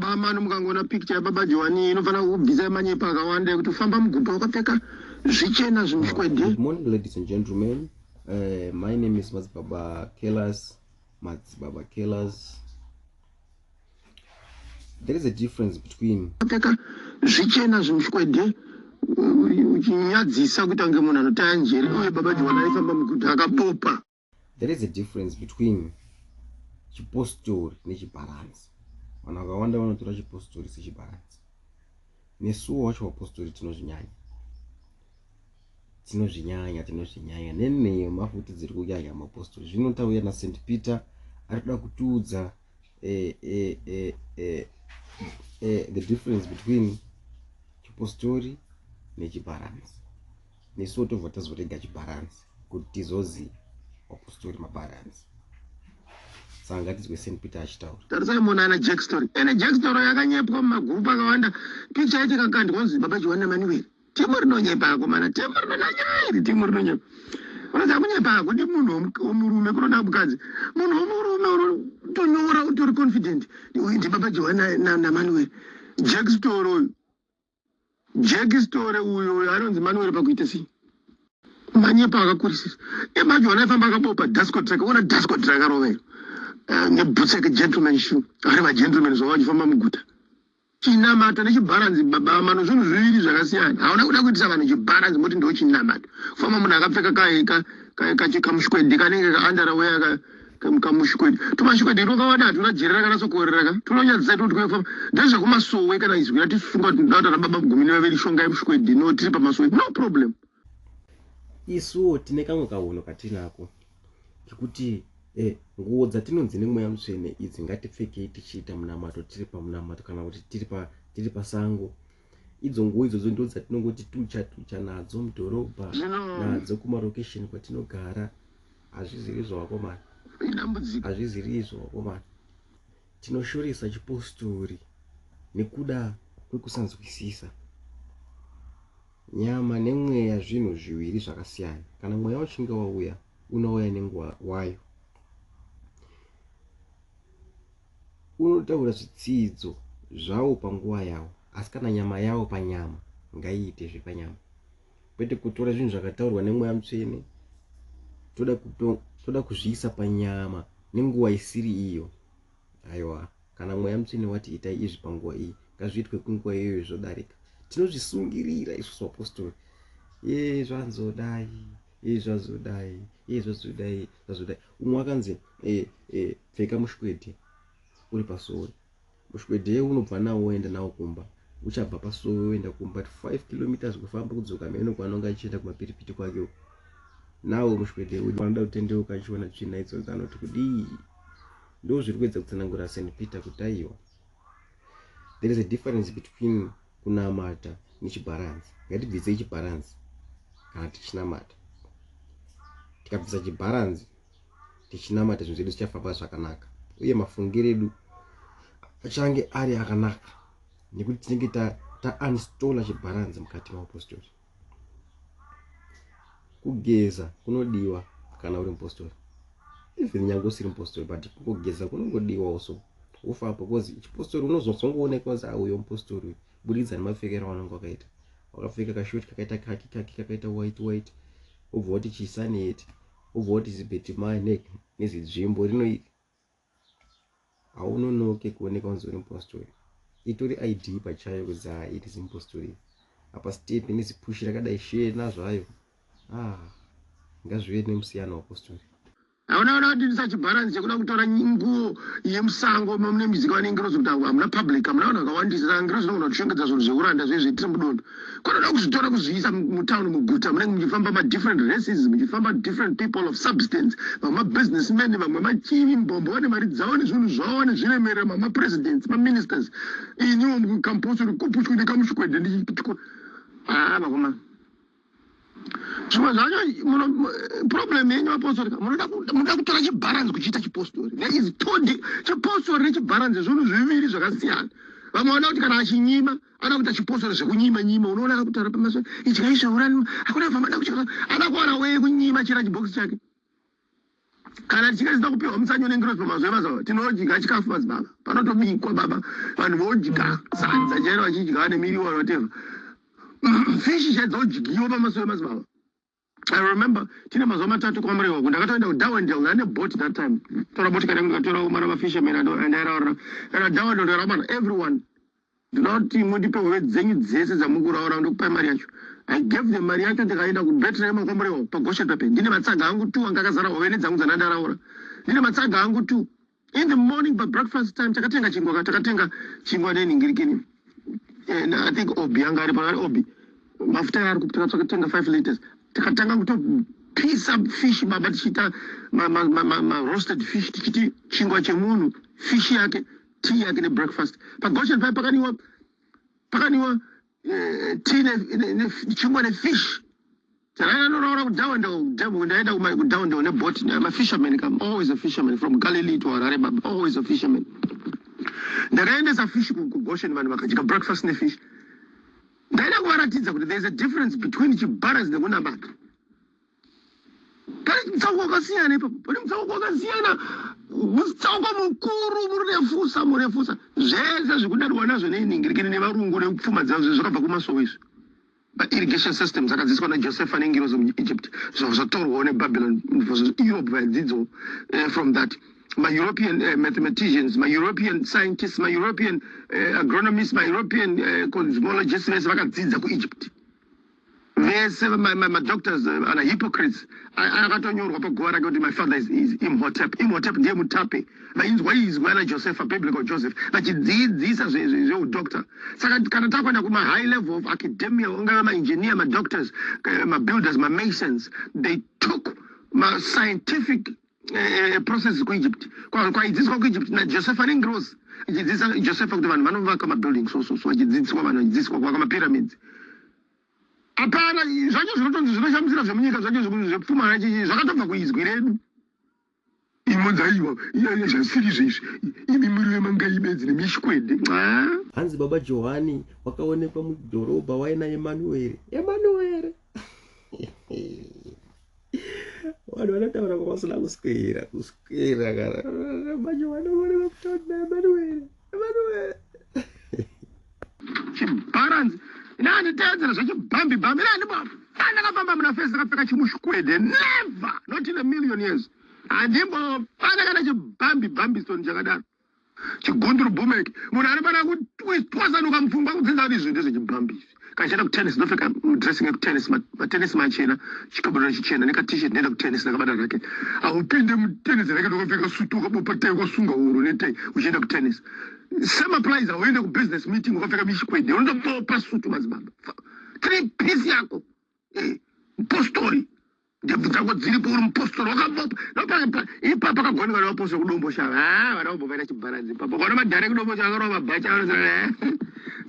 Baba amano mukangoona picture yababa Johani inofanira kukubvisai manyepo akawanda ekuti ufamba muguta wakapfeka zvichena zvimushwede. Good morning, ladies and gentlemen. My name is Madzibaba Kelas. Madzibaba Kelas. There is a difference between Pfeka zvichena zvimushwede uchinyadzisa kuita kunge munhu anotaya njere uye baba Johani aifamba muguta akabopa. There is a difference between chipostori nechibharanzi. Vanhu vakawanda vanotora chipostori sechibharanzi. Nesuwo wacho vapostori tinozvinyanya, tinozvinyanya, tinozvinyanya nenhema futi dziri kunyanya mapostori. Zvino tauya naSt Peter ari kuda kutiudza the difference between chipostori nechibharanzi. Nesuwo tobva tazorega chibharanzi kuti tizozi vapostori mabharanzi. Saka ngatizwe St Peter achitaura. Tarisai muona ana Jack Story. Ene Jack Story yakanyepwa mumagurupu akawanda. Picture yacho ikakandwa kunzi Baba Johani naManuel. Timu rinonyepa akomana, timu rinonyepa iri, timu rinonyepa. Unoziva kunyepa hakudi munhu womurume, kunoda mukadzi. Munhu womurume unotonyora utori confident. Uyu ndiBaba Johani naManuel. Jack Story uyu. Jack Story uyu uyu anonzi Manuel pakuita sei? Manyepa akakurisisa. Eba Johani aifamba akabopa dustcoat rake, ona dustcoat rakarova iro. Neboots yake gentleman shoe. Ari magentleman zvavo vachifamba muguta. Chinamato nechibharanzi baba mano zvinhu zviviri zvakasiyana. Hauna kuda kuitisa vanhu chibharanzi moti ndo chinamato. Kufamba munhu akapfeka kamushwede kanenge kaandaraweya kamushwede. Tumashwede twakawanda hatuna jere rakanatsokorera ka. Tunonyadzisa itwo twekufamba. Ndezvekumasowe kana izwi ratisunga kuti ndoda kuti baba gumi nevaviri shongai mushwede no tiri pamasowe. No problem. Isuwo tine kamwe kahono katinako kekuti nguo dzatinonzi nemweya mutsvene idzi ngatipfekei tichiita munamato tiri pamunamato kana kuti tiri pasango. Idzo nguo idzodzo ndo dzatinongoti tucha tucha nadzo mudhorobha, nadzo kumarokesheni kwatinogara. Hazviziri izvo vakomana, hazviziri izvo vakomana. Tinoshoresa chipostori nekuda kwekusanzwisisa. Nyama nemweya zvinhu zviviri zvakasiyana. Kana mweya uchinge wauya, unouya nenguva wayo. Unotaura zvitsidzo zvawo panguva yawo, asi kana nyama yawo panyama ngaiite zvepanyama, kwete kutora zvinhu zvakataurwa nemweya mutsvene toda kuzviisa panyama nenguva isiri iyo. Aiwa, kana mweya mutsvene wati itai izvi panguva iyi, ngazviitwe kunguva iyoyo, zvodarika. Tinozvisungirira isusu vapostori. Ye zvanzodai, ye zvazodai, ye zvazodai, zvazodai. Umwe akanzi pfeka mushwede uri pasowe. Mushwede unobva nawo woenda nawo kumba, uchabva pasowe woenda kumba 5 kilometers kufamba kudzoka mheno kwaanonga achienda kumapiripiti kwake uko. Nawo mushwede uyu anoda kutendeuka achiona tsvina idzodzo anoti kudii? Ndo zviri kuedza kutsanangura St Peter kuti aiwa, there is a difference between kunamata nechibharanzi. Ngatibvisei chibharanzi kana tichinamata. Tikabvisa chibharanzi tichinamata, zvinhu zvedu zvichafamba zvakanaka uye mafungiro edu achange ari akanaka, nekuti tinenge taunstalla chibharanzi mukati mapostori. Kugeza kunodiwa kana uri mupostori, even nyange usiri mupostori, but kugeza kunongodiwa also wofamba, because chipostori unozongoonekwa kunzi auyo mupostori uyu budikidza nemapfekero aunenge wakaita. Wakapfeka kashoti kakaita kaki kaki, kakaita white white, wobva wati chisaneti, wobva wati zibhetimai nezidzvimbo rino iri, haunonoke kuoneka kunzi uri mupostori. Itori ID pachayo kunzi ha iri zimupostori. Apa step nezipushi rakadai shena zvayo, ah, ngazvive nemusiyano wapostori. Hauna kuda kutidisa chibharanzi chekuda kutora nguo yemusango mune mizika nengirozi kuti hamuna public, hamuna vanhu vakawandisa, saka ngirozi inogona kushongedza zvinhu zveuranda zvezve tiri mudondo. Kwanoda kuzvitora kuzviisa mutauni, muguta munenge muchifamba madifferent races, muchifamba different people of substance, vamwe mabusinessmen, vamwe machivi mbombo vane mari dzavo nezvinhu zvavo, vane zviremerera, mamwe mapresidents, maministers. Iniwo kampostori kupushwe nekamushwede ndichitiko. Haa vakomana, zvimwe zvacho problem yenyu vapostori, munoda kutora chibharanzi kuchiita chipostori. There is two chipostori nechibharanzi zvinhu zviviri zvakasiyana. Vamwe vanoda kuti kana achinyima anoda kuita chipostori zvekunyima nyima. Unoona akutaura pamasoro, idyai zvaurani, hakuna vamada kucheka, ada kuwana weye kunyima chira chibhokisi chake. Kana tichinge tisina kupiwa mutsanyo nengirozi pamazuva emazuva, tinodya chikafu madzibaba. Panotobikwa baba, vanhu vodya sadza chairo vachidya nemiriwo whatever. Fishi chaidzodyiwa pamazuva emadzibaba. I remember tine mazuva 3 kwaMurewa uko, ndakatoenda kuDarwendale ndane boat that time. Tora boat kana ndikatora kumana mafishermen andairaura. Kana Darwendale ndaraura everyone. Ndinoda kuti mundipe hove dzenyu dzese dzamukuraura ndokupai mari yacho. I gave them mari yacho ndikaenda kuBethlehem kwaMurewa paGoshen Pepe. Ndine matsaga angu 2 anga akazara hove nedzangu dzandandaraura. Ndine matsaga angu 2. In the morning by breakfast time takatenga chingwa, takatenga chingwa nenhingirikini. And I think Obi anga ari pakari Obi. Mafuta ari takatenga 5 liters. Takatanga kutopisa fish baba tichiita ma roasted fish tichiti chingwa chemunhu, fish yake, tea yake nebreakfast. PaGoshen pai pakaniwa tea ne chingwa nefish. Takaenda kuDarwendale, ndaenda kuDarwendale neboat. I'm a fisherman, I'm always a fisherman from Galilee to Harare, baba, always a fisherman. Ndakaendesa fish kuGoshen, vanhu vakadya breakfast nefish. Ndaida kuvaratidza kuti there is a difference between chibharanzi nekunamata. Pane mutsauko wakasiyana ipapo, pane mutsauko wakasiyana, mutsauko mukuru murefusa murefusa. Zvese zvekudarwa nazvo nenhingirikini nevarungu nekupfuma dzavo zvakabva kumasowe izvi. Irrigation systems akadzidziswa naJoseph nengirozi muEgypt, zvatorwawo neBabylon, Europe vaidzidzawo from that. Ma-European mathematicians, ma-European scientists, ma-European agronomists, ma-European cosmologists vese vakadzidza kuEgypt. Vese madoctors ana Hippocrates akatonyorwa paguva rake kuti my father is Imhotep. Imhotep ndiye mutape. Vainzwa izwi ana Joseph, biblical Joseph, vachidzidzisa zveudoctor. Saka kana takuenda kuma high level of academia, ungave maengineer, madoctors, mabuilders, mamasons, they took ma-scientific processes kuEgypt. Kwaidzidziswa kuEgypt naJoseph nengirozi. Ichidzidzisa Joseph kuti vanhu vanovaka mabuilding so so so, vachidzidziswa vanhu vachidzidziswa kuvaka mapyramids. Hapana zvacho zvinotonzi zvinoshamisira zvemunyika zvacho zvepfuma zvakatobva kuizwi redu. Imonzi aiwa zvasiri zvezvi imi muri vemangai bedzi nemishwede. Hanzi baba Johani wakaonekwa mudhorobha waina Emanueri. Emanueri. Vanhu vanotaura kwavasina kuswera, kuswera kana baba Johani wakaonekwa kutaura naEmanueri. Emanueri. Chibharanzi inanditeedzera zvechibhambi bhambi ndakafamba muna fesi ndakapfeka chimushkwede. Never, not in a million years. Handimbofana kana chibhambi bhambi stone chakadaro. Chigunduru bhumeke. Munhu anofana kutwasanuka mupfungwa kudzidza kuti izvi ndezvechibhambi izvi. Kana chienda kutennis ndopfeka dressing yekutennis, matennis machena, chikabudura chichena neka-t-shirt, ndoenda kutennis ndakabata racket. Haupinde mutennis racket wakapfeka sutu wakabopa tai wakasunga huro netai uchienda kutennis. Same applies, hauende kubusiness meeting wakapfeka mishikwede, unotobopa sutu madzibaba. 3 piece yako. Mupostori. Ndebvu dzako dziripo uri mupostori wakabopa. Ipapo pakagoneka nevapostori kuDomboshava. Vana vambovaita chibharanzi ipapo. Ukaona madhara ekuDomboshava akarova mabhachi anosara.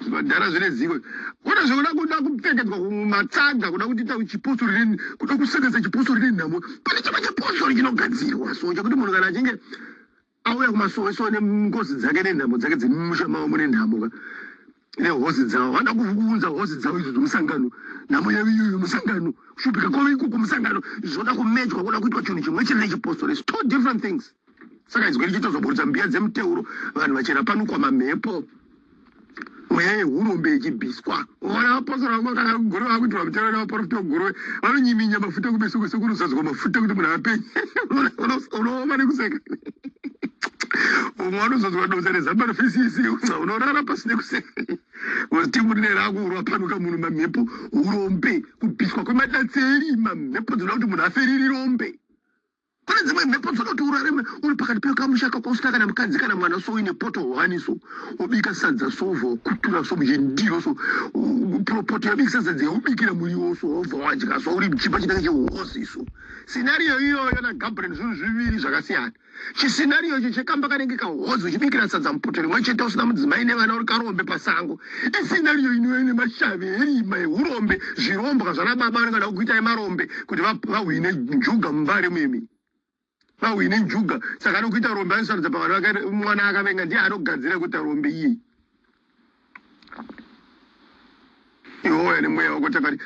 Madhara zvine ziko. Kune zvekuda kuda kupfekedzwa kumatsaga, kuda kuita chipostori, kuda kusanganisa chipostori nenhamo. Pane chimwe chipostori chinogadzirwa so chekuti munhu kana achinge auya kumasowe so nengozi dzake nenhamo dzake dzemumusha mavo mune nhamo ka. Nehozi dzavo vanoda kuunza hozi dzavo idzo dzomusangano, nhamo yavo iyoyo musangano, kushupika kwavo ikoko musangano, zvoda kumejwa, kuda kuitwa chinhu chimwe chete nechipostori. It's two different things. Saka izwi richitozoburitsa mbiya dzemuteuro, vanhu vachera panukwa mamhepo, mweya yehurombe ichibviswa. Ukaona vapostori vamwe kana Guruve vakuitirwa mutero nevaprofita veGuruve, vanonyiminya mafuta kumeso kwese kunozadzwa mafuta kuti munhu apenye. Unooma nekuseka. Umwe anozodzwa doza rezambara fesi yese unorara pasi nekuseka. Timu rine rakurwa panuka munhu mamhepo, urombe, kubviswa kwemadatsi erima, mhepo dzinoda kuti munhu afe riri rombe. Kune dzimwe mhepo dzoda kuti urarame uri pakati pekamusha kako usina kana mukadzi kana mwana so uine poto hwani so wobika sadza so wobva wakutura so muchindiro so poto yabika sadza yaubikira muriwo so wobva wadya so uri chipa chinenge chehozi so. Scenario iyoyo naGabriel zvinhu zviviri zvakasiyana. Chiscenario icho chekamba kanenge kahozi uchibikira sadza mupoto rimwe chete usina mudzimai nevana uri karombe pasango. Iscenario inouya nemashavi erima ehurombe, zvirombwa zvana baba vanenge vada kukuitai marombe kuti vahwine njuga mumbare muimi. Vahwine njuga, saka anokuita rombe anosarudza pavanhu vake mwana akavenga ndiye anogadzira kuita rombe iye. Iwoya nemweya wako takati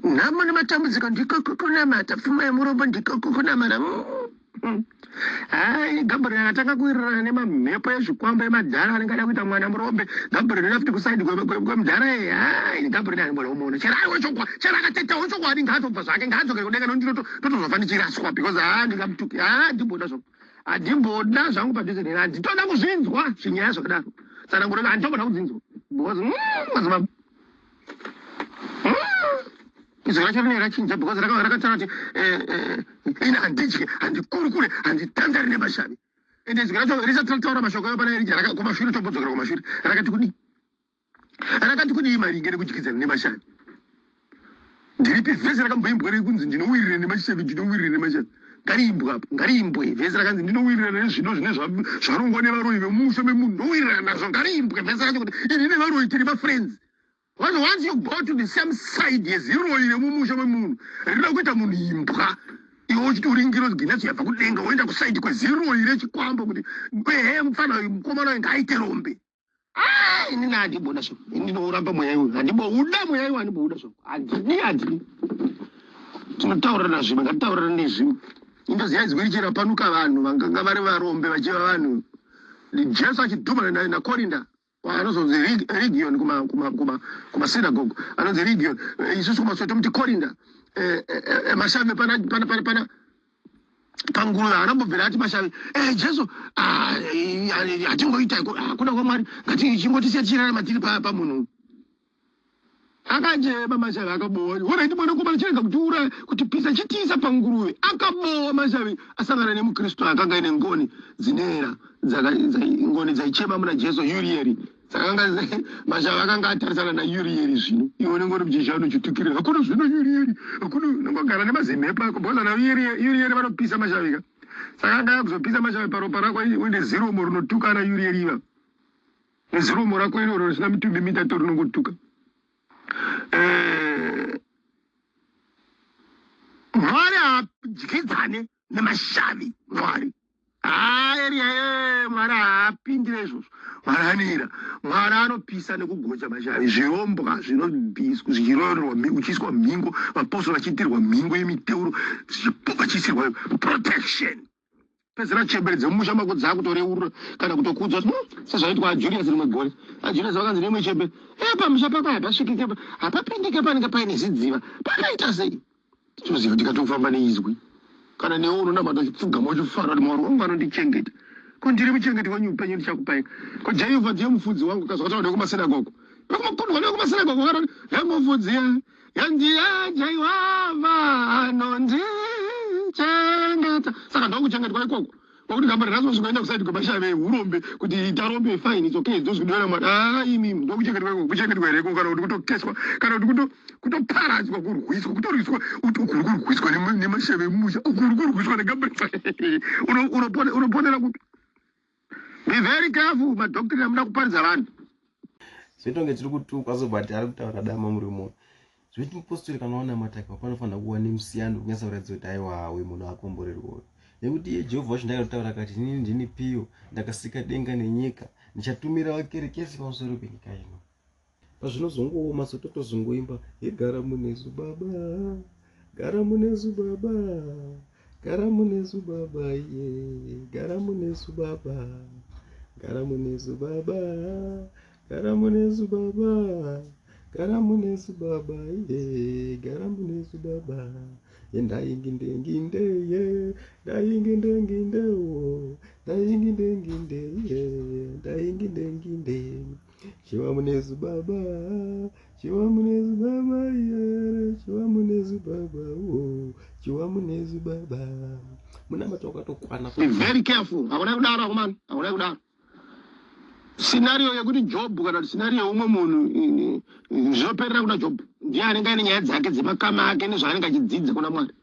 Nhamo nematambudziko ndiko kukunamata, pfuma yemurombo ndiko kukunamata. Hai, Gabriel akatanga kuwirirana nemamhepo ezvikwambo emadhara anenge ada kuita mwana murombe. Gabriel enda futi kusaidi kwemudhara iye. Hai, Gabriel anenge umuona. Chero aiwe chokwa, chero akatetawo chokwadi ngaatobva zvake, ngaadzoke kudenga nokuti totozofa ndichiraswa because haa ndingamutuki. Haa ndimboda zvangu. Handimboda zvangu padhuze neni. Handitoda kuzvinzwa zvinyaya zvakadaro. Tsananguro handitomboda kudzinzwa. Because madzibaba. Izwi racho rinenge rachinja because rakataura kuti ini handidye, handikurukure, handitandari nemashavi. Ende izwi racho risati rataura mashoko ayo pana Erija kumashure tombodzokera kumashure. Rakati kudii? Rakati kudii maringe nekudyidzana nemashavi? Ndiripi vhesi rakamboimbwa riri kunzi ndinowirirana nemashavi, ndinowirirana nemashavi? Ngariimbwe apo, ngariimbwe vhesi rakanzi ndinowirirana nezvido zvine zvarongwa nevaroyi vemumusha memunhu, ndowirirana nazvo. Ngariimbwe vhesi racho kuti ini nevaroyi tiri mafriends. But once you go to the same side yeziroyi remumusha memunhu rinoda kuita munhu imbwa, iwe uchiti uri ngirozi ginetso yabva kudenga, woenda kusaidi kweziroyi rechikwambo kuti ehe mufana uyu mukomana uyu ngaaite rombe. Inini handimboda zvangu, ini ndinoramba mweya iwoyo, handimboda mweya iwoyo, handimboda zvangu, handidi, handidi. Tinotaurirana zvimwe, ngatitaurirane nezvimwe. Indoziva izwi richirapanuka vanhu vanganga vari varombe vachiva vanhu. Jesu achidhumana naKorinda anozonzi Region kumasinagogo anonzi Region, isusu kumasowe tomuti Korinda. Mashave pana panguruve haanambobvira ati mashavi Jesu hatingoita hakuna kwaMwari, ngatichingotisiya tichirarama tiri pamunhu. Akachema mashavi akabowa. Horaiti mwanakomana chirega kutiuraya kutipisa chitiisa panguruve. Akabowa mashavi asangana nemuKristu akanga aine ngoni dzinoera ngoni dzaichema muna Jesu Urieri. Dzakanga mashavi akanga atarisana naUrieri zvino. Iwe unenge uri muchishanu uchitukirira. Hakuna zvino Urieri. Hakuna unongogara nemazimhepo ako. Because ana Urieri vanopisa mashavi ka. Saka anga akuzopisa mashavi paropa rako uine ziromo rinotuka ana Urieri ivava. Neziromo rako iroro risina mitumbi mitatu rinongotuka. Mwari haadyidzane nemashavi. Mwari Mwari haapindire izvozvo. Mwari anoera. Mwari anopisa nekugocha mashavi. Zvirombwa zvinobviswa zvichiroorerwa uchiiswa mhingo, vapostori vachiitirwa mhingo yemiteuro, vachiisirwa protection. Pedzera chembere dzemumusha mako dzakutoreurura kana kutokuudza kuti sezvaitwa aJulius rimwe gore. AJulius vakanzi neimwe chembere, pamusha pako hapasvikike, hapapindike panenge paine zidziva. Pakaita sei? Tinoziva tikatofamba neizwi. Kana newe unonamata uchipfugama uchifara kuti Mwari wangu anondichengeta. Ko ndiri muchengeti wenyu upenyu ndichakupai. Ko Jehovha ndiye mufudzi wangu kazvakataurwa nekumasinagogo. Vekumakundwa nekumasinagogo vakati mufudzi yandiye Jehovha anondichengeta. Saka ndokuchengetwa ikoko. Kwakuti gamba reraswa zvikaenda kusaidi kwemashave ehurombe kuti ita rombe fine it's okay ndozvikudiwa naMwari. Imi ndokuchengetwa ikoko kuchengetwa here ikoko kana kuti kutokeswa kana kuti kutoparadzwa kurwiswa kutorwiswa uti uku uri kurwiswa nemashave emumusha uku uri kurwiswa negamba unoponera kupi? Be very careful madoctrine amuda kuparidza vanhu. Zvinoita kunge tiri kutukwa so but ari kutaura dama muri munhu. Zvekuti mupostori kana wanamata ka panofanira kuva nemusiyano kunyatsa kuratidza kuti aiwa uyu munhu akomborerwa uyu. Nekuti iye Jehovha wacho ndakatotaura akati inini ndini piyo ndakasika denga nenyika ndichatumira vakerekesi pamusoro penyika ino. Pazvinozongooma so totozongoimba yegara munesu baba gara munesu baba gara munesu baba ye gara munesu baba gara munesu baba gara munesu baba gara munesu baba ye gara munesu baba yendaingindenginde ye ndaingindenginde wo ndaingindenginde ye ndaingindenginde chiva munesu baba chiva munesu baba ye chiva munesu baba wo chiva munesu baba munamato wakatokwana. Be very careful. Hakuna kudaro akomana, hakuna kudaro. Scenario yekuti Job kana kuti scenario yeumwe munhu zvinoperera kuna Job. Ndiye anenge aine nyaya dzake dzemakama ake nezvaanenge achidzidza kuna Mwari.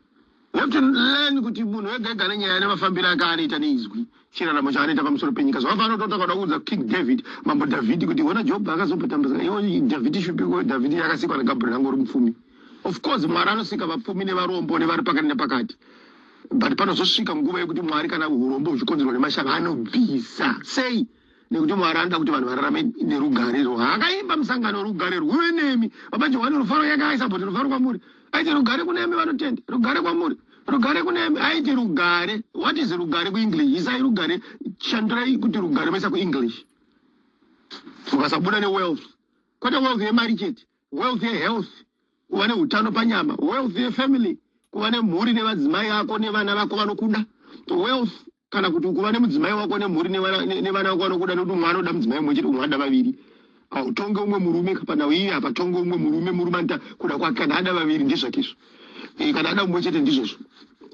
You have to learn kuti munhu wega ega ane nyaya nemafambiro ake aanoita neizwi chiraramo chaanoita pamusoro penyika. Zvakafanana nekuti wakada kuudza King David, Mambo Dhavhidhi kuti hona Job akazombotambudzika. Iwe Dhavhidhi shupiko, Dhavhidhi yakasikwa naGabriel anga uri mupfumi. Of course Mwari anosika vapfumi nevarombo nevari pakati nepakati. But panozosvika nguva yekuti Mwari kana urombo huchikonzerwa nemashava anobvisa. Sei? Nekuti Mwari anoda kuti vanhu vararame nerugare. Akaimba musangano rugare rwuve nemi. Baba Johani rufaro yakaisa but rufaro kwamuri. Aiti rugare kunemi vanotenda, rugare kwamuri, rugare kunemi. Aiti rugare. What is rugare kuEnglish? Isai rugare, shandurai kuti rugare maisa kuEnglish. Ukasabuda newealth, kwete wealth yemari chete, wealth yehealth, kuva neutano panyama, wealth yefamily, kuva nemhuri nevadzimai ako nevana vako vanokuda, wealth kana kuti kuva nemudzimai wako nemhuri nevana vako vanokuda, nekuti umwe anoda mudzimai mumwe chete, umwe anoda vaviri. Hautonge umwe murume panhau iyi, hapatonge umwe murume. Murume anoita kuda kwake. Kana ada vaviri, ndizvake izvo. Kana ada mumwe chete, ndizvozvo.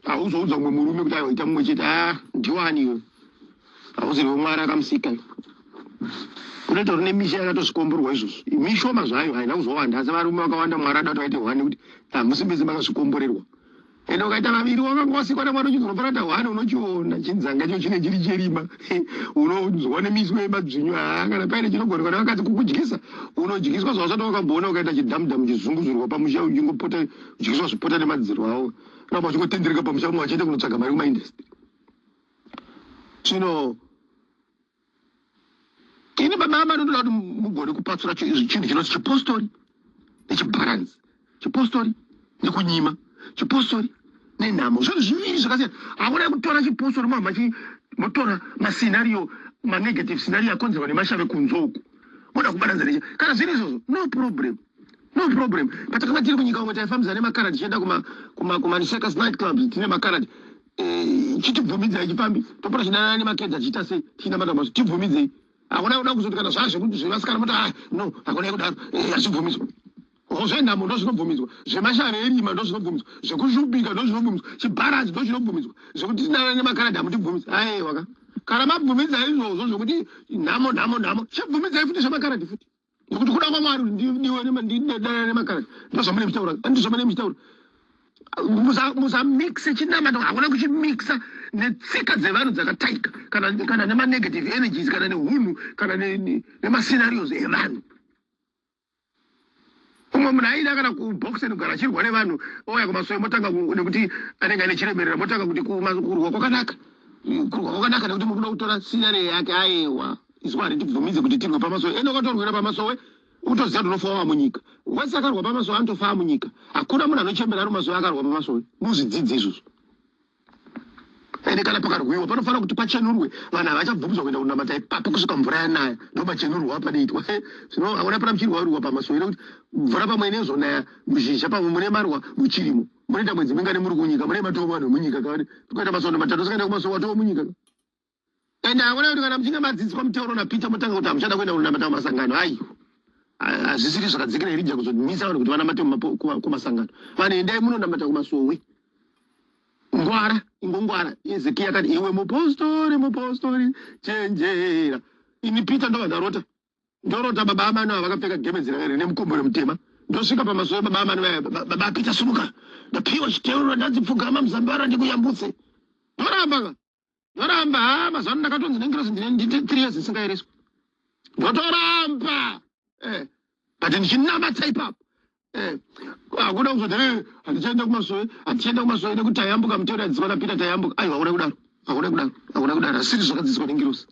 Hauzoudza umwe murume kuti aiwa, ita mumwe chete. A, ndiwani iwe? Hauzive Mwari akamusika. Kunoita uri nemisha yakatozvikomborwa izvozvo, mishoma zvayo, haina kuzowanda, asi varume vakawanda Mwari ada kuti vaite hwani, nekuti hamusi mese makazvikomborerwa. Ende ukaita vaviri, wakanga wasikwa naMwari uchinzi unofanira kuita hwani, unochiona chinzanga icho chine chiri cherima, unonzwa nemiswe yemadzvinyu. Haa, kana paine chinogonekwa nevakadzi kukudyisa, unodyiswa zvawasati wakamboona. Ukaita chidhamudhamu chizunguzurwa pamusha, uchingopota udyiswa zvipota nemadziro avo, ramba uchingotendereka pamusha, umwe achienda kunotsvaga mari kumaindustry. Zvino ini baba vanotoda kuti mugone kupatsura chinhu chinonzi chipostori nechibharanzi, chipostori nekunyima, chipostori nenhamo. Zvinhu zviviri zvakasiyana. Hakuna kutora chipostori mama motora mascenario, manegative scenario akonzerwa nemashave kunze uku, moda kubatanidza nechi. Kana zviri izvozvo, no problem, no problem. Patakanga tiri kunyika umwe, taifambisa nemakaradi tichienda kumanisecus night clubs tine makaradi. Chitibvumidzai chifambi, topota chidanana nemakedza, chiita sei, tichinamata maso, tibvumidzei. Hakuna kuda kuzoti kana zvazvekuti zvevasikana moti, ah, no, hakuna kudaro, hazvibvumidzwa. Zvenhamo ndo zvinobvumidzwa, zvemashave erima ndo zvinobvumidzwa, zvekushupika ndo zvinobvumidzwa, chibharanzi ndo zvinobvumidzwa, zvekuti tinana nemakaradi hamutibvumidzi. Aiwa ka, kana mabvumidza izvozvo zvekuti nhamo, nhamo, nhamo, chibvumidzai futi zvemakaradi futi, nekuti kuda kwaMwari ndiwe ndidanana nemakaradi. Ndo zvamune muchitaura, andi zvamune muchitaura. Musamixe chinamato. Hakuna kuchimixa netsika dzevanhu dzakataika, kana nemanegative energies, kana neunhu, kana nemascenarios evanhu. Umwe munhu aida kana kuboxen kugara achirwa nevanhu, ouya kumasowe, motanga nekuti anenge aine chiremerera, motanga kuti kurwa kwakanaka, kurwa kwakanaka, nekuti muri kuda kutora scenario yake. Aiwa, isu haritibvumidze kuti tirwe pamasowe. Ende ukatorwira pamasowe, utoziva kuti unofa wava munyika. Wese akarwa pamasowe anotofa munyika. Hakuna munhu anochembera ari mumasowe akarwa pamasowe. Muzvidzidze izvozvo. Ende kana pakarwiwa, panofanira kuti pachenurwe. Vanhu havachabvumidzwa kuenda kunamata ipapo kusvika mvura yanaya. Ndo machenurwa panoitwa. Zvino hauna pana muchirwarwa pamasowe, nekuti mvura pamwe inezonaya muzhizha, pamwe mune marwa muchirimo. Munoita mwedzi mingani muri kunyika? Mune matoo vanhu vemunyika kani. Tukaita masondo 3 usikaenda kumasowe, watoo munyika. Ende hakuna kuti kana muchinge madzidziswa muteuro naPeter, motanga kuti hamuchada kuenda kunamata kumasangano. Aiwa, hazvisiri zvakadzikira Erija kuzomisa vanhu kuti vanamate kumasangano. Vanhu endai munonamata kumasowe. Ngwara, ingongwara. Ezekiya akati, iwe mupostori, mupostori, chenjera. Ini Peter ndobva ndarota, ndorota baba amano ava vakapfeka gemenzi rine mukombero mutema. Ndosvika pamasowe, baba amano vaya, baba Peter, sumuka, ndapiwa chiteuro, ndanzi pfugama muzambara ndikuyambutse. Ndoramba ka, ndoramba. Ha, mazuva ano ndakatonzi nengirozi ndine ndite 3 years isingaereswi. Ndotoramba, but ndichinamata ipapo. Hakuna kuzoti, handichaenda kumasowe, handichaenda kumasowe nekuti tayambuka mutero yadzidziswa naPeter, tayambuka." Aiwa, hakuna kudaro, hakuna kudaro, hakuna kudaro. Hasiri zvakadzidziswa nengirozi.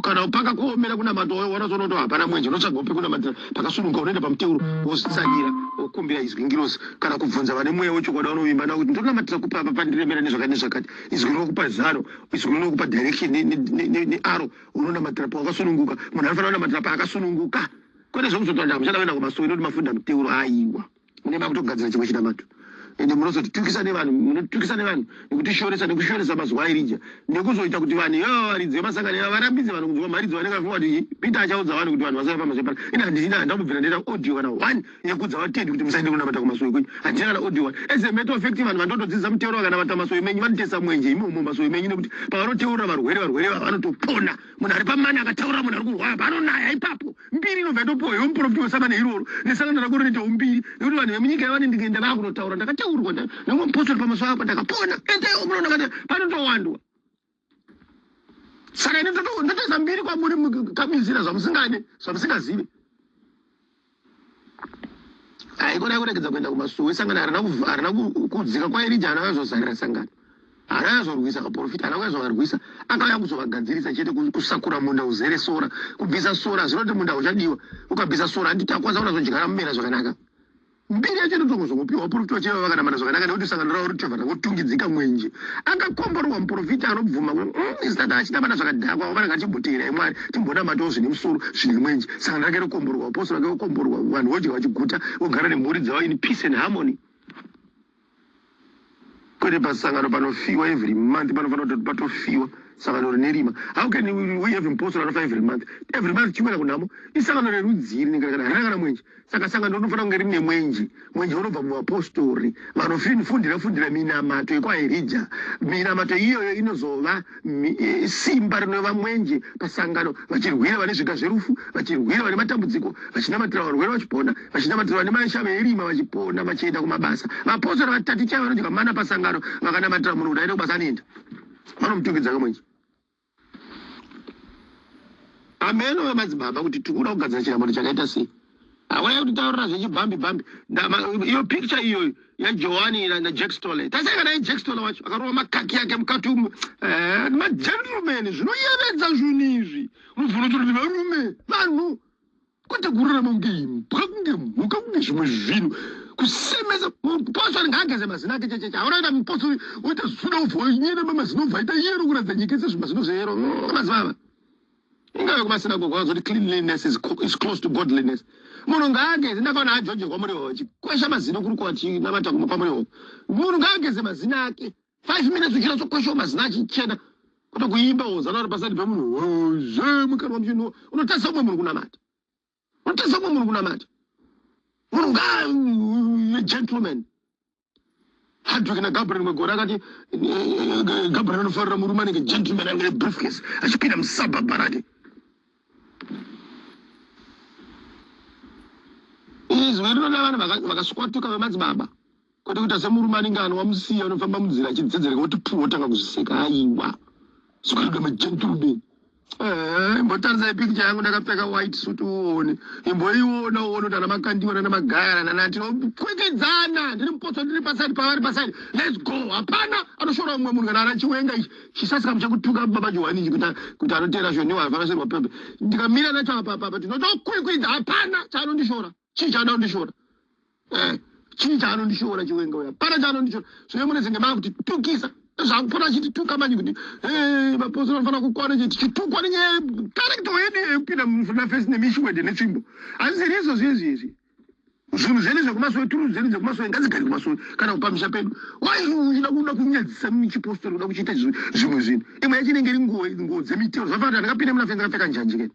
Kana paka kuomera kunamata, wanazoona kuti hapana mwenje, unotsvaga upi kunamatira pakasununguka, unoenda pamuteuro, wozvitsanyira, wokumbira izwi ngirozi, kana kubvunza vane mweya wechokwadi vanovimba navo kuti ndonamatira kupi apa pandiremera nezvakati nezvakati. Izwi rinokupa zano, izwi rinokupa direction nearo. Unonamatira pawakasununguka. Munhu anofanira kunamatira paakasununguka, kwete zvekuzotaura hamuchada kuenda kumasowe nekuti mafunda muteuro. Aiwa, mune makutogadzira chimwe chinamato. Ende munozotitukisa nevanhu, munotukisa nevanhu nekutishoresa, nekushoresa mazuva aErija, nekuzoita kuti vanhu ivava varidzi vemasangano ivava varambidze vanhu kunzwa mharidzo. Vanenge vafunga kuti Peter achaudza vanhu kuti vanhu vasauya pamasowe pano. Ine handina, handambobvira ndaita audio kana one yekuudza vatendi kuti musaende kunamata kumasowe kwenyu. Handina kana audio one. As a matter of fact, vanhu vandotodzidza muteuro vakanamata masowe menyu vanotesa mwenje imomo masowe menyu, nekuti pavanoteurira varwere, varwere vava vanotopona. Munhu ari pamani akataura munhu ari kurwara, panonaya ipapo, mbiri inobva yatopuwa iwe muprofiti wesangano iroro nesangano rako rinoitawo mbiri, nekuti vanhu vemunyika yavane ndikaenda vakunotaura, ndakateurwa nemwe mupostori pamasowe apo, ndakapona, endaiwo munoona kati panotowandwa. Saka ini ndotoisa mbiri kwamuri kabizira zvamusingade, zvamusingazivi. Haikona kuregedza kuenda kumasuwo. Sangano harina kudzika kwaErija. Haana kuzozarira sangano, haana kuzorwisa vaprofita, haana kuzovarwisa. Akauya kuzovagadzirisa chete, kusakura munda uzere sora, kubvisa sora. Zvinoti munda uchadiwa ukabvisa sora, handiti akwanisa kunazodyara mumera zvakanaka. Mbiri yacho inotongozongopiwa vaprofita vachaiva vakanamata zvakanaka nekuti sangano ravo ritobva rangotungidzika mwenje. Akakomborerwa muprofita anobvuma kuti isu tata achinamata zvakadhakwa vamana ngatichimboteerai Mwari timbonamatawo zvine musoro zvine mwenje. Sangano rake rokomborerwa, vapostori vake vokomborerwa, vanhu vodya vachiguta vogara nemhuri dzavo in peace and harmony. Kwete pasangano panofiwa every month panofanira kuti patofiwa sangano rine rima. How can we have imposter anofa every month? Every month chikwenda kunhamo. Isangano rerudzii rinenge rakadai? Harina kana mwenje. Saka sangano rinofanira kunge rine mwenje. Mwenje unobva muvapostori vanofundira fundira minamato yekwaErija. Minamato iyoyo inozova simba rinova mwenje pasangano, vachirwira vane zviga zverufu, vachirwira vane matambudziko, vachinamatira varwere vachipona, vachinamatira vane mashave erima vachipona, vachienda kumabasa. Vapostori vatatu chaivo vanodya mana pasangano vakanamatira munhu kuti aende kubasa anoenda. Vanomutungidza kamwenje. Ameno vemadzibaba kuti tikuda kugadzira chinamato chakaita sei. Hauya kutitaurira zvechibhambi bhambi. Iyo picture iyoyo yaJohani naJack Stoller. Tasai kana Jack Stoller wacho akarova makaki yake mukati umu. Magentleman zvinoyevedza zvinhu izvi. Unobvuna kuti varume vanhu kwete kurarama kunge imbwa kunge mhuka kunge zvimwe zvinhu kusemesa mupostori ngaageze mazino ake checheche hauna kuita mupostori woita zuda ubva wanyena mazino ubva aita yero kuratidza nyika yese zvimazino zveyero madzibaba ingave kumasinagogo vanozoti cleanliness is close to godliness munhu ngaageze ndakaona ajoje kwamuriwo chikwesha mazino kuri kwachinamata kwamuriwo munhu ngaageze mazino ake 5 minutes uchinatsokweshawo mazino achichena kwete kuimba wozana uri pasati pemunhu zve mukanwa muchinhuwa unotadzisa umwe munhu kunamata unotadzisa umwe munhu kunamata munhu nga gentleman Hadwick naGabriel rimwe gore akati Gabriel anofarira murume anenge gentleman anenge nebriefcase achipinda musabhabha rake izwi rinoda vanhu vakaswatuka vemadzibaba kwete kuita semurume anenge anwa musiya anofamba munzira achidzedzereka oti puu otanga kuzviseka aiwa zikutoda magentleman Imbotarisai picture yangu ndakapfeka white suit uone. Imboiona uone kuti ana makandiwa nana magaya nana tinokwekedzana. Ndiri mupotso ndiri paside pavari paside. Let's go. Hapana anoshora umwe munhu kana ana chiwenga ichi. Chisasikamu chekutuka baba Johani ichi kuti kuti anoteera zvoniwa hapana serwa pepe. Ndikamira nacho apa apa tinotokwikwidza hapana chaanondishora. Chii chaanondishora? Chii chaanondishora chiwenga uya? Hapana chaanondishora. Zvino munezenge makutitukisa. Zvakupota achitituka manje kuti vapostori vanofanira kukwana chete tichitukwa nenyaya character yedu yekupinda mufesi nemishwede netsvimbo. Hazvisiri izvo zvezvi izvi. Zvinhu zvedu zvekumasowe, turu dzedu dzekumasowe ngadzigare kumasowe kana kupamisha pedu. Why uchida kuda kunyadzisa chipostori kuda kuchiita zvimwe zvinhu? Imwe yacho inenge iri nguo dzemiteuro. Zvafanana kuti ndakapinda muna fenzi ndakapfeka njanji kani.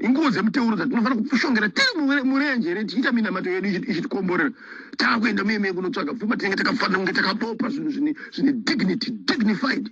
Inguo dzemiteuro dzatinofanira kushongera tiri murenje here tichiita minamato yedu ichitikomborera. Taakuenda muye muye kunotsvaga pfuma tinenge takafanira kunge takabopa zvinhu zvine dignity, dignified.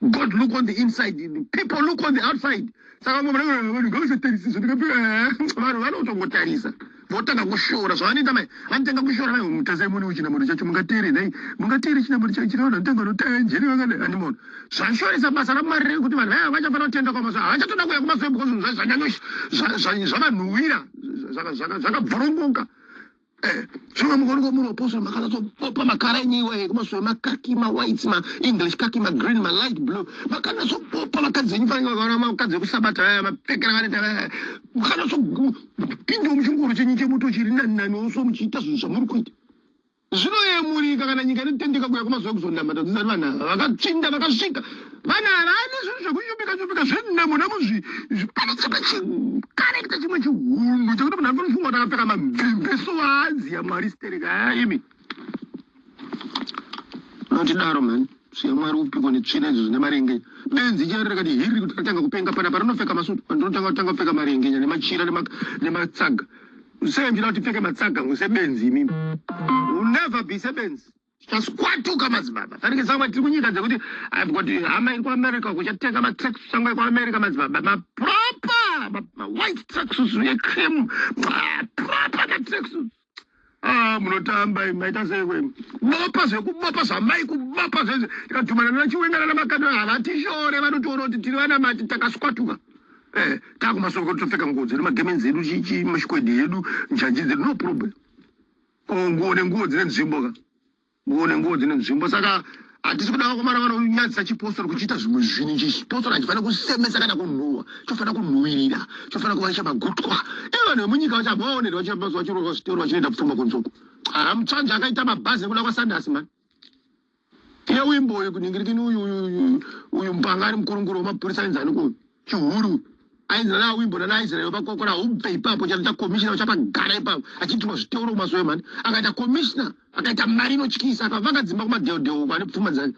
God look on the inside, people look on the outside. Saka vamwe vanhu vanhu ngavasatarisa zvandakapfeka. Vanhu vanotongotarisa votanga kushora zvavanoita mai vanotanga kushora mai mutasai mune chinamato chacho mungateere nhai mungateere chinamato chacho chine vanhu vanotanga vanotaya njere vakadai andimona zvashoresa basa ramwari rei kuti vanhu vaya vachafanira kutenda kwamasowe havachatoda kuuya kumasowe because zvinhu zvacho zvanyanyo zvavanhuwira zvakabvorongoka. Zvimwe mukaonekwa muri apostle makanatsopopa makara enyu iwayo ekumasowe makaki mawhites maenglish kaki magreen malight blue makanatsopopa vakadzi venyu fanenge vakaona vakadzi vekusabata vaya mapfekera vanoita vaya mukanatsopindawo muchingoro chenyu chemoto chiri nani nani oso muchiita zvinhu zvamuri kuita zvinoyemurika kana nyika inotendeka kuya kumazuva ekuzonamata dzizati vanhu ava vakatsvinda vakasvika vanhu ava vane zvinhu zvekunyupika nyupika zvenamo namo pane chimwe chikarekta chimwe chihundu chekuti munhu anofunga kuti akapfeka mamvemve so hanzi yamwari stereka imi unotidaro mhani siya mwari upiko netsvina izvo zvine marengenya benzi charo rakati hiri kuti ratanga kupenga panapa rinopfeka masutu rinotanga kutanga kupfeka marengenya nemachira nematsaga sei muchida kuti pfeke matsaga sebenzi imimi will never be sebenzi tichasquatuka madzibaba fanike sangwa tiri kunyika dzekuti I've got hama iri kuamerica kuchatenga matracksuit angu ekuamerica madzibaba maproper mawhite tracksuits ecream proper matracksuits munotamba maita sei kwemi bopa zvekubopa zvamai kubopa zvezve tikadhumana nachiwengana namakando havatishore vanotoona kuti tiri vanamati takasquatuka takumasoko topfeka nguo dzedu magemenzi edu chichi mashikwedi yedu njanji dzedu no problem. Nguo nenguo dzine nzvimbo ka nguo nenguo dzine nzvimbo saka Hatisi kuda vakomana vanonyadzisa chipostori kuchiita zvimwe zvinhu. Chipostori hachifanira kusemesa kana kunhuhwa, chofanira kunhuwirira, chofanira kuva chamagutwa. Ivo vanhu vemunyika vachambovaonera vachirova zvitoro vachinoita pfuma kunzoko. Haa, Mutsvanzva akaita mabhazi ekuda kwaSanders mani. Iye wimbo uyu kuningirikini uyu uyu uyu mupanga ari mukurunguru wemapurisa ainzi ani kuyu chihuru ainzi nana wimbo nana Israel vakokora ubve ipapo chanoita commissioner uchapagara ipapo achiitirwa zviteuro kumasowe mani. Akaita commissioner, akaita mari inotyisa, akavaka dzimba kumadheodheo uko ane pfuma dzake.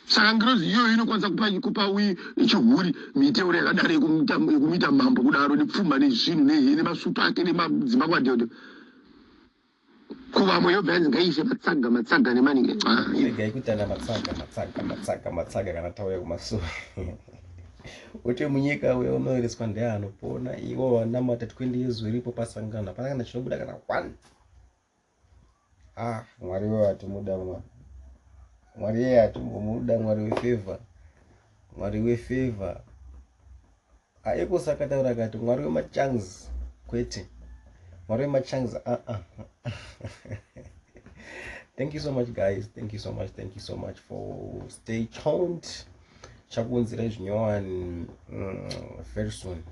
Saka ngirozi iyoyo inokwanisa kupa kupa wi chihuri miteuro yakadaro yekumuita mambo kudaro nepfuma nezvinhu nemasutu ake nemadzimba kumadheodheo kuvamwe yobva yanzi ngaiise matsaga matsaga nemaningi. Ah, regai kuitana matsaga matsaga matsaga matsaga kana tauya kumasure uti munyika uya unoereswa ndeanopona iwo wanamata 20 years uripo pasangano hapana kana chinobuda kana one. Ah, Mwari wewe atimuda Mwari, Mwari yeye atimbomuda. Mwari wefavor, Mwari wefavor aiko. Saka taura akati Mwari wemachangs, kwete Mwari wemachangs. Uh -uh. Thank you so much guys, thank you so much, thank you so much for stay tuned. Chakuunzirai zvinyowani very soon.